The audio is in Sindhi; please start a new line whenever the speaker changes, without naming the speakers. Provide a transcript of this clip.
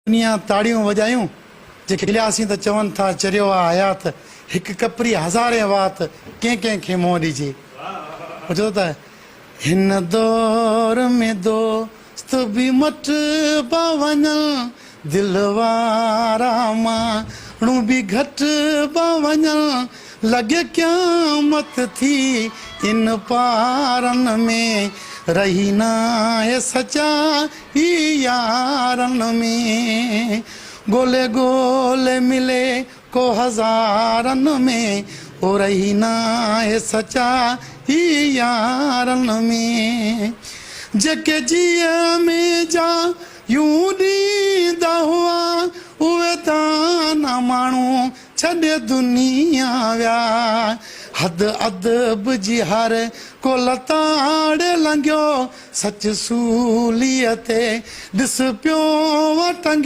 دنيا تاڙيون وڄايون، جي کلياسين ته چون ٿا چريو آ حيات، هڪ ڪپري هزارين وات، ڪنهن ڪنهن کي منهن ڏجي. هو چوي ٿو ته هن دور ۾ دوست به مٽبا وڃن، دل وارا ماڻهو به گهٽبا وڃن، لڳي قيامت ٿي ان پارن ۾، رهي ناهي سچائي. ئي يارن ۾ ڳولي ڳولي ملي ڪو هزارن ۾ او رهي ناهي سچا ئي يارن ۾ جيڪي جيء ۾ جايون ڏيندا هئا اهي دانا ماڻهو ڇڏي دنيا ويا، حد ادب جي هر ڪو لتاڙي لنگهيو، سچ سوليء تي ڏس پيو ٽنگيو.